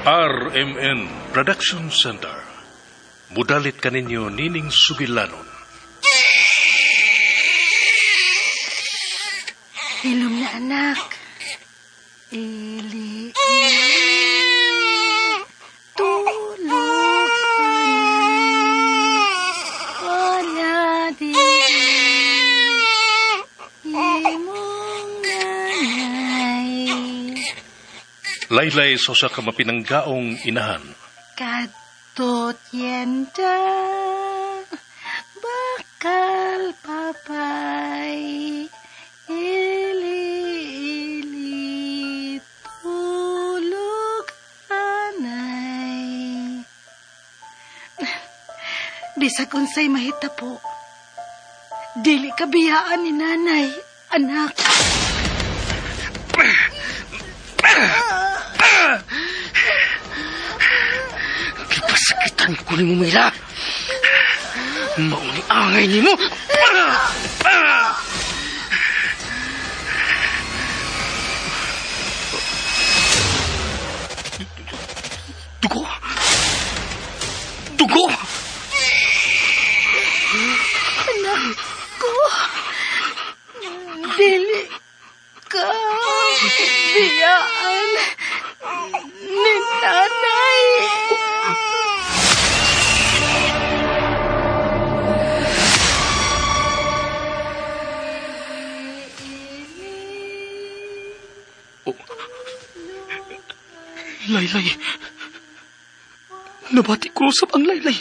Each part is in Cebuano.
RMN Production Center. Mudalit kaninyo nining sugilanon. Ilom na, anak. Ili, tulog wala di imong nanay. Laylay sa usa ka mapinanggaong inahan. Kadtot yenda, bakal papay, ili, ili, tulog anay. Bisag unsay mahitapo, dili ka biyaan ni nanay, anak. Gipasakitan ko ni mo, Mila. Mauni angay ni mo. Dugo! Dugo! Anak ko, dili ka biyaan ni nanay. Oh. Laylay. Nabati ko usap ang laylay.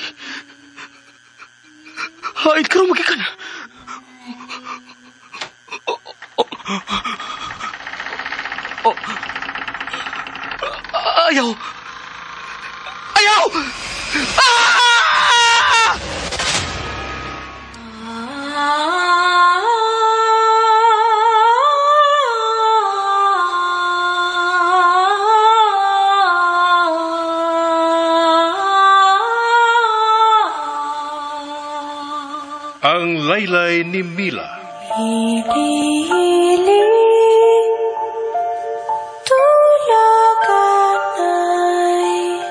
Hain ka rin magikan. Oh, oh, oh. Ayaw! Ayaw! Ah! Ang laylay ni Mila. Ili, tulog anay,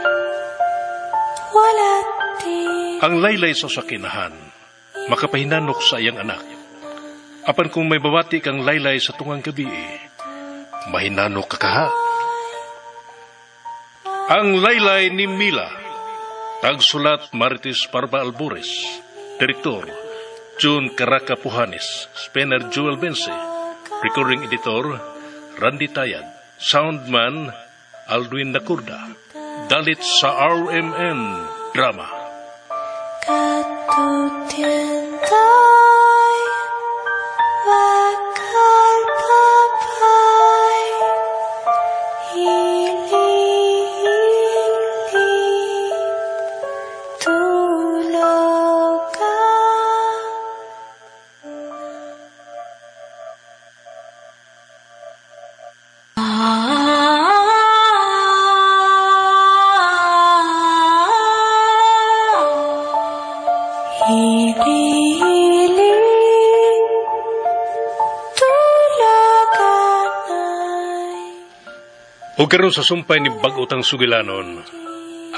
wala di. Ang laylay sa sakinahan, makapahinanok sa iyang anak. Apan kung may babati kang laylay sa tungang gabi, mahinanok ka kaha. Ang laylay ni Mila. Tagsulat Marites Parba Albores. Direktor June Caraca Puhanes, Spencer Joel Bense, Recording Editor Randy Tayag, Soundman Aldwin Nakurda. Dalit sa RMN Drama. Katutientay, bakal papay, ili, ili, tulog ka. Ili, tulog anay. O karon sa sumpay ni bag-otang sugilanon,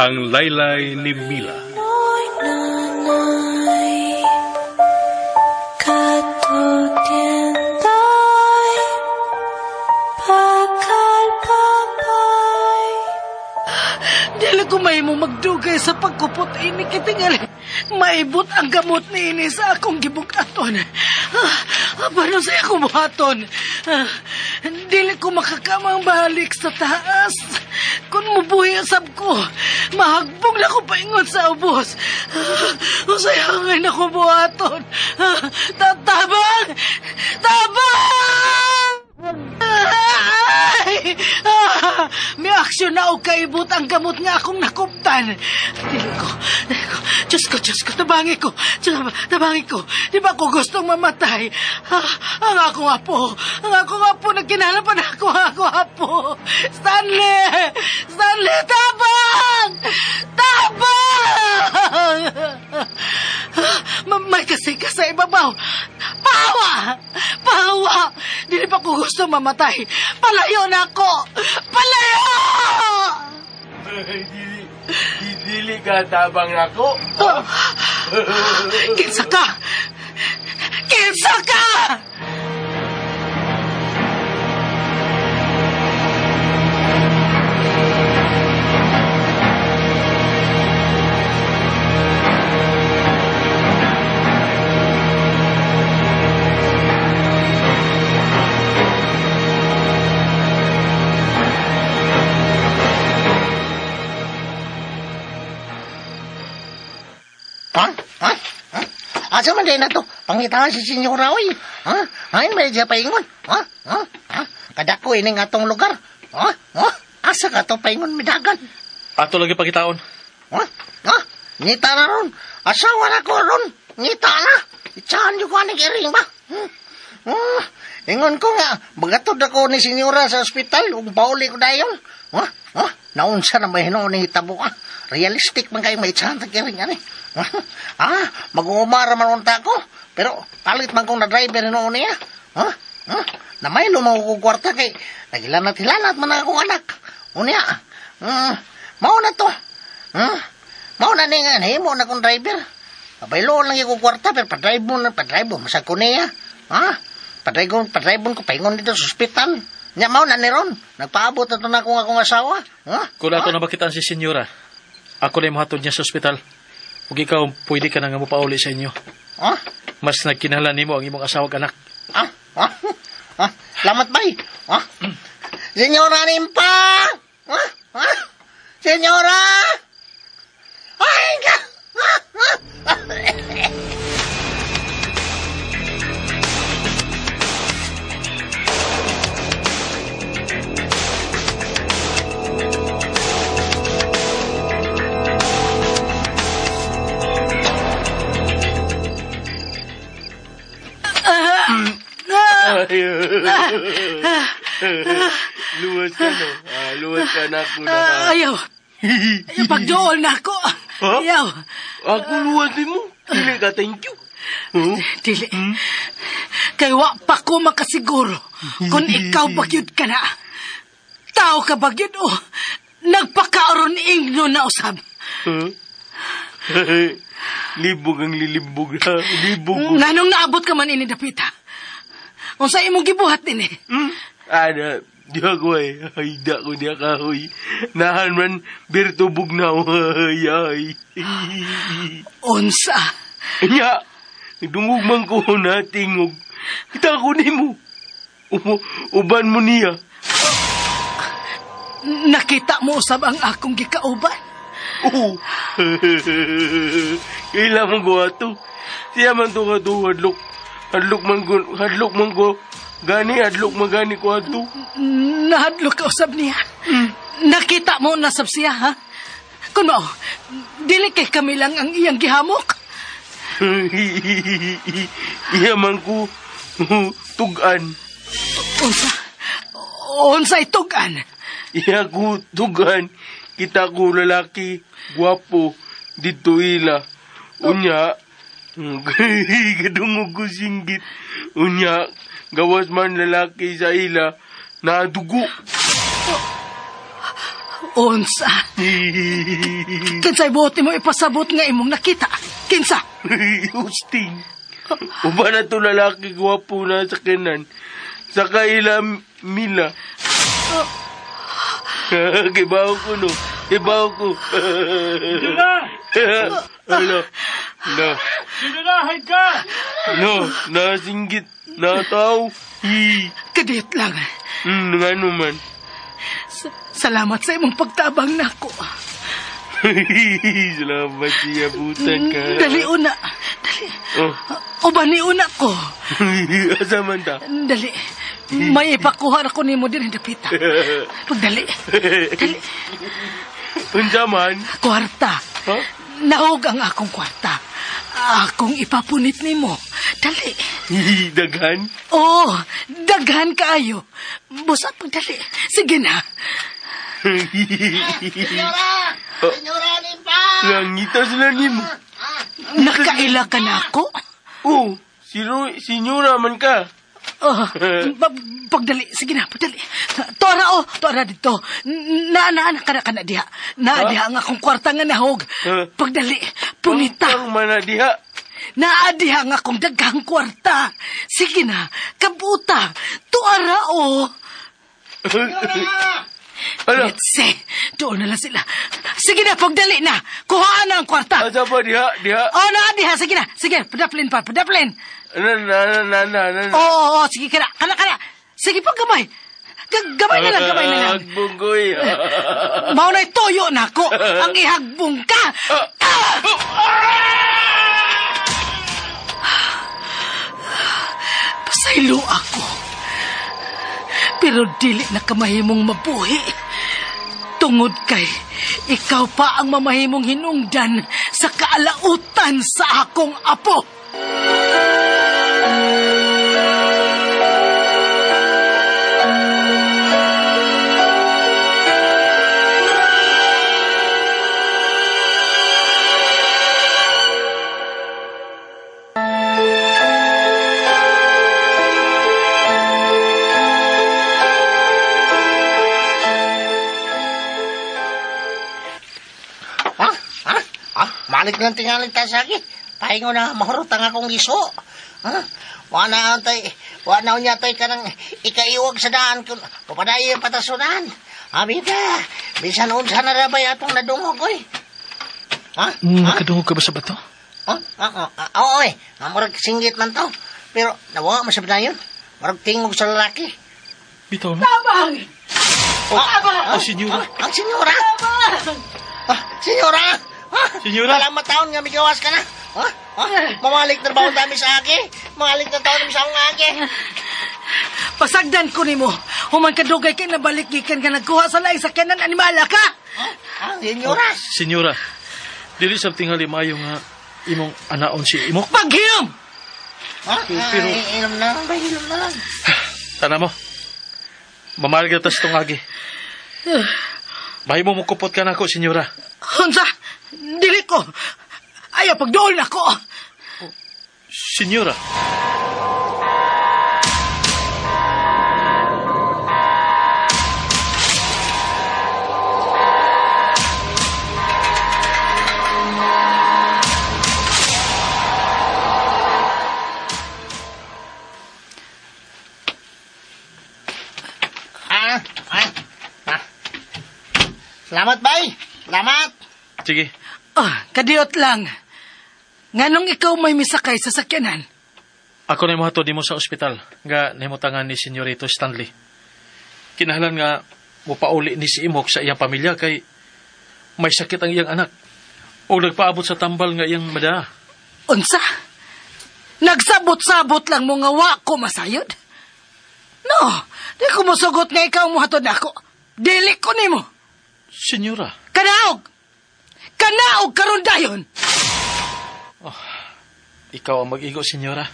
ang laylay ni Mila. Noy nanay, katutientay, bakal papay. Dili ko may mo magdugay sa pagkupot ini kitingal. Maibot ang gamot ni ini sa akong gibukaton. Paano sa akong buhaton? Dili ko makakamang balik sa taas. Kung mubuhi asab ko, mahagbong na ko paingon sa ubos. Usay hangin ako buhaton. Tabang! Tabang! Ay! May aksyon na o kaibot ang gamot nga akong nakuptan. Dili ko, Diyos ko, tabangi ko. Tabangi ko. Di ba ko gustong mamatay? Ang akong apo, nagkinahalapan ako, ang akong apo. Stanley! Stanley, tabang! Tabang! May kasika sa ibabaw. Pawa! Pawa! Dili pa ko gusto mamatay. Palayo na ako! Palayo! ka tabang nako. Kinsa ka? Kinsa ka? Ha? Ha? Ha? Asa man din na to? Pangitaan si Senyora, oy. Ha? Ay, may siya paingon. Ha? Ha? Ha? Kadako ining atong lugar. Ha? Ha? Asa ka to paingon midagan? Ato lagi pagkitaon. Ha? Ha? Ngita na ron. Asawa na ko ron. Ngita na. Itsahan niyo ko aning iring ba? Ingon ko nga, bagatod ako ni Senyora sa ospital, ug pauli ko dayon. Ha? Ha? Naunsa na may hinuon ni hitabo ka. Realistic man kayo may itsahan sa iring ani. Ah, mag-uumara man unta ko. Pero palit man kong na-driver noon niya. Ha? Ha? Namay lumaw ko kwarta kay nagilanat-hilanat man akong anak. Unya. Mao na to. Mao na ni nga nahimo na kong driver. Pabayloon lang ko kwarta pero pa-drive mo na pa-drive mo masag ko niya. Ha? Pa-drive ko paingon dito sa ospital. Nya mao na ni ron. Nagpaabot na to na akong asawa. Ha? Kung ato na makitaan si Senyora, ako na imuhatod niya sa ospital. Ug ikaw, pwede ka na nga mopauli sa inyo. Ha? Mas nagkinahanglan nimo ang imong asawa ug anak. Ha? Ha? Ha? Salamat, bay. Ha? Senyora Nimpa! Ha? Ha? Senyora! Ay, ka! Ha? Ha? Luwas ka no. Luwas ka na ako na. Ayaw. Ayaw, pagdool na ako. Huh? Ayaw. Ako luwas din mo. Dili ka, thank you. Huh? Dili. Kay wa pa ko makasiguro kung ikaw bagyod ka na. Tao ka bagyod o. Nagpakaaron ingno na usab. Huh? Libog ang lilibog na. Libog. Nganong naabot ka man ini dapita? Unsa imong gibuhat dinhi? Ana, di ako ay. Ay, da ko niya kahoy. Nahan man, birtubog na. Ay, ay. Unsa? Nya, dungog man ko na tingog. Kita ko nimo. Uban mo niya. Nakita mo usab ang akong gikauban? Oo. Kailan mo ko ato? Siya man to ka to, hadlok. Hadlok man ko, hadlok man ko. Gani, hadlok man gani ko ato. Nahadlok ka usab niya. Nakita mo na sab siya, ha? Kun mao, dili kay kami lang ang iyang gihamok. Iya man ko tugan. Unsa? Unsay tugan? Iya ko tugan. Kita ko lalaki, gwapo, dito ila. Unya, kadungog ko singgit. Unya, gawas man lalaki sa ila, nadugo. Unsa? Kinsa'y buot mo ipasabot nga imong nakita? Kinsa? Usting. Uba na to lalaki gwapo na sa kinan. Sa kaila Mila. Kibaw ko no. Kibaw ko. Dito na! Ano? No. Dito na! Hide ka! No. Nasinggit. Nataw. Kadiyot lang. Nga naman. Salamat sa imong pagtabang nako. Salamat siya, butan ka. Dali una. Dali. Oh. Uban ni una ko. Asa man ta? Dali. May ipakuha ako nimo din dapita. Pagdali. Dali. Unsa man? Kwarta. Huh? Nahog ang akong kwarta. Akong ipapunit nimo. Dali. Daghan? Oo, daghan kaayo. Busa pagdali. Sige na. Senyora! Senyora Nimpa! Langita sila nimo. Nakaila ka na ako? Oh, senyora man ka. Oh, pagdali. Sige na, pagdali. Tuara, oh. Tuara dito. Na, kana diha. Na, diha ang akong kwarta nga nahog. Pagdali. Punita. Ang mana diha. Naa diha ang akong daghang kwarta. Sige na, kabuta. Tuara, oh. Ano? Let's see. Doon na lang sila. Sige na, pagdali na. Kuhaan na ang kwarta. Asa pa diha, diha. Oh, naa diha. Sige na. Sige, padaplin pa, padaplin. Na. Oo, sige, kana. Sige pa, gamay. Gamay na lang, gamay na lang. Agbunggoy. Mao na'y toyo na ako. Ang ihagbong ka. Pasaylo ako. Pero dili na kamahimong mabuhi. Tungod kay, ikaw pa ang mamahimong hinungdan sa kaalautan sa akong apo. Malik lang tingaling ta sa akin. Pahingo na, mahurot ang akong giso. Ha? Wana niya tay ka ng ikaiwag sa daan. Kung papadayo yung patasunan. Abida, bisan unsa na rabay atong nadungog, oy. Ha? Nakadungog ka ba sa bato? Ha? Oo, eh. Murag singgit man to. Pero nawa mo sa yun. Murag tingog sa lalaki. Bitaw na. Tabang! Oh, senyora. Ang senyora? Tabang! Senyora! Senyora? Salamat taon nga migawas ka na. Ha? Mamalik na trabaho dami sa akin. Mamalik na taon sa akong akin. Pasagdan ko nimo. Human kadugay kay nabalik gikan ka nagkuha sa laing sakyanan animala ka. Senyora. Senyora, dili sa tingali maayo nga imong anaon si Imok. Paghilom! Pero inom na lang ba? Inom na lang. Tana mo. Mamalig na tas itong agi. Bahay mo mukupot ka na ako, senyora. Unsa? Dili ko. Ayaw, pagdool na ko. Senyora. Salamat, bay. Salamat. Sige. Kadiyot lang. Nganong ikaw may misakay sa sakyanan? Ako na mo hatod nimo sa ospital nga nahimutangan ni Senyorito Stanley. Kinahanglan nga mopauli ni si Imok sa iyang pamilya kay may sakit ang iyang anak. O nagpaabot sa tambal nga iyang mada. Unsa? Nagsabot-sabot lang mo nga wa ko masayod? No, di ko mosugot nga ikaw mohatod nako. Dili ko nimo. Senyora. Kanaog! Kanaog karon dayon! Oh, ikaw ang mag-igo, senyora.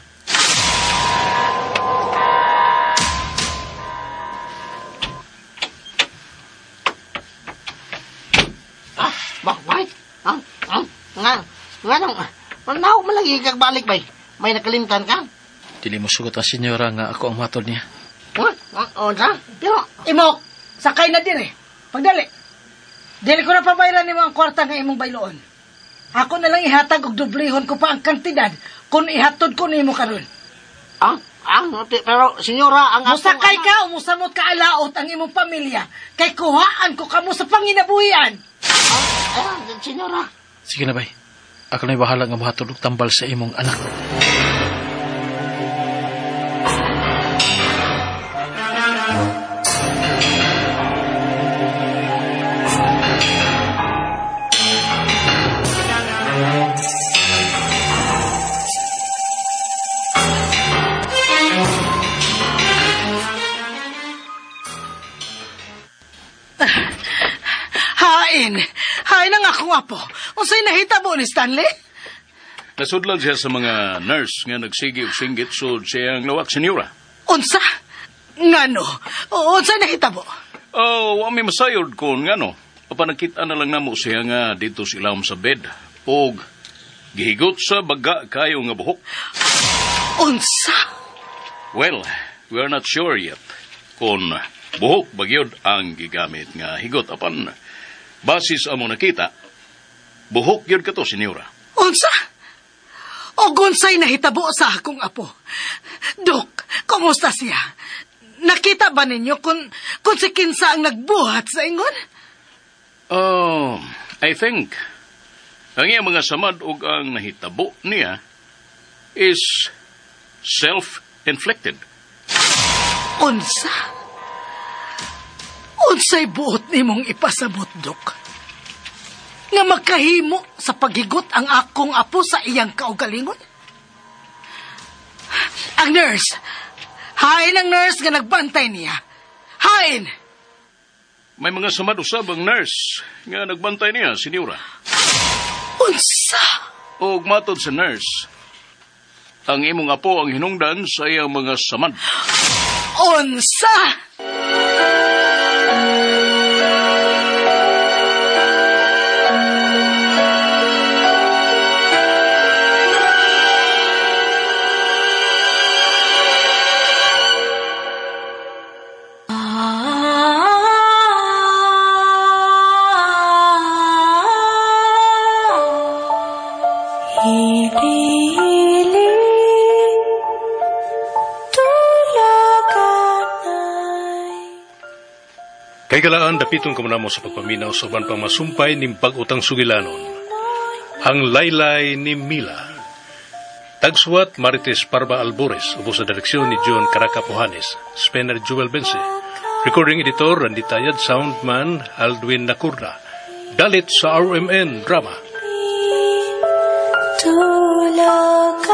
Bakit? Nga nang, naog malagi kag balik bay. May nakalimtan ka? Dili mo sugot ang senyora nga ako ang matod niya. Unsa? Pero, Imok, sakay na din eh. Pagdali. Dili ko na pabayran nimo ang kwarta nga imong bayloon. Ako na lang ihatag og dublihon ko pa ang kantidad kung ihatod ko nimo karon. Pero senyora, ang musakay ka o musamot ka alaot ang imong pamilya kay kuhaan ko kamo sa panginabuhian. Senyora. Sige na bay. Ako na'y bahala nga mohatod og tambal sa imong anak. Hain! Hain ang akong apo. Unsay nahitabo ni Stanley? Nasudlan siya sa mga nurse nga nagsigi og singgit sud siyang lawak, senyora. Unsa? Ngano? Unsa nahitabo? Oh, wa mi masayod kon ngano. Apan nakita na lang namo siya nga dito sa ilawom sa bed. Og gihigot sa baga kayo nga buhok. Unsa? Well, We are not sure yet kung buhok ba gyud ang gigamit nga higot apan basis among nakita, buhok gyud kato, senyora. Unsa? O unsay nahitabo sa akong apo? Dok, kumusta siya? Nakita ba ninyo kung si kinsa ang nagbuhat sa ingon? Oh, I think ang iyang mga samad og ang nahitabo niya is self-inflicted. Unsa? Unsay buot nimong ipasabot, Dok? Nga makahimo sa paghigot ang akong apo sa iyang kaugalingon? Ang nurse! Hain ang nurse nga nagbantay niya. Hain! May mga samad usab ang nurse nga nagbantay niya, senyora. Unsa? Og matod sa nurse, ang imong apo ang hinungdan sa iyang mga samad. Unsa? Hili-hili, tulaganay. Kay galaan, dapiton ka mo sa pagpaminaw sa uban pang masumpay ning bag-utang sugilanon. Ang Laylay ni Mila. Tagsuwat Marites Parba Albores, ubos sa direksyon ni John Caracapohanes, Spencer Jewel Bense. Recording editor Randy Tayad, soundman Aldwin Nakurda. Dalit sa RMN Drama. Tulaganay.